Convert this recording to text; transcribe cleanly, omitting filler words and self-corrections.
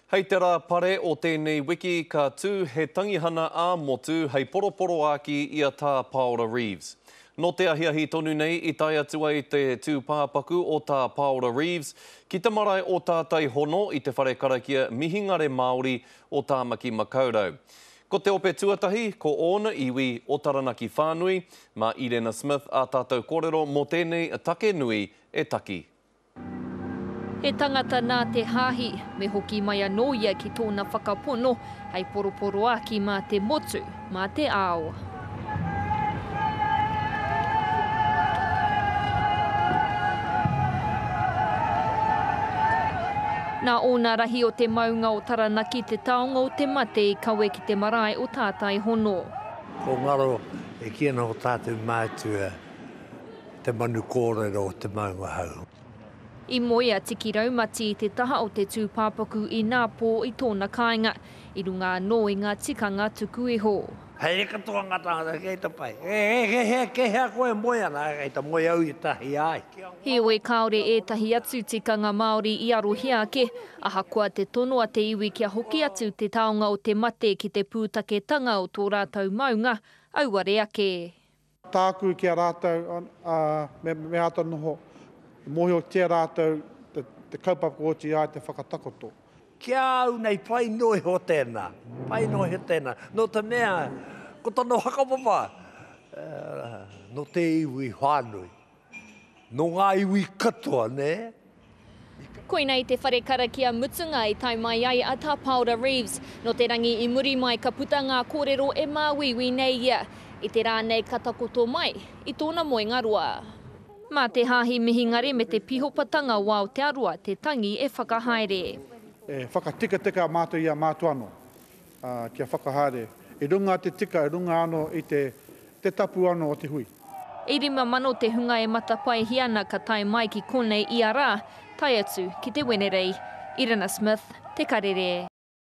Hei te rā pare o tēnei wiki ka tū he tangihana ā-motu hei poroporoāki i a Tā Paora Reeves. Nō te ahiahi tonu nei i tae atu ai te tūpāpaku o Tā Paora Reeves ki te marae o Tātai Hono i te whare karakia Mihingare Māori o Tāmaki Makaurau. Ko te ope tuatahi, ko ōna iwi o Taranaki whānui, mā Irena Smith ā tātou kōrero mō tēnei take nui e taki. He tangata nā te Hāhi, me hoki mai anō ia ki tōna whakapono hei poroporoāki mā te motu, mā te ao. Nā ōna rahi o te maunga o Taranaki te taonga o te mate i kawe ki te marae o Tātaihono. Ko ngaro e kī ana o tātou mātua te manu kōrero o te maunga hau. I moe a Tiki Raumati i te taha o te tūpāpaku inapō i tōna kāinga, i runga anō i ngā tikanga tuku iho. Haere katoa ngā tāngata kei te pai. Kei hea koe e moe ana, kei te moe au i tahi ai. Heoi, kāore ētahi atu tikanga Māori i arohia ake, ahakoa te tono a te iwi kia hoki atu te taonga o te mate ki te pūtaketanga o tō rātou maunga, auare ake. Tāku ki a rātou, ā, me, me āta noho, i mōhiotia rātou te, te kaupapa kua oti ai te whakatakoto. Ki a au nei pai noa iho tēnā, pai noa iho tēnā, nō te mea ko tana whakapapa nō te iwi whānui. Nō ngā iwi katoa, nē? Koinei te whare karakia mutunga i tae mai ai a Tā Paora Reeves. Nō te rangi i muri mai ka puta ngā kōrero e māuiui nei ia. I te rā nei ka takoto mai i tōna moenga roa. Mā te Hāhi Mihingare me te Pihopatanga o Aotearoa te tangi e whakahaere. E whakatikatika mātou i a mātou anō. ā, kia whakahaere i runga te tika, i runga anō i te, te tapu anō o te hui. E 5,000 te hunga e matapaehia ana ka tae mai ki konei ia rā, tae atu ki te Wenerei. Irina Smith, Te Karere.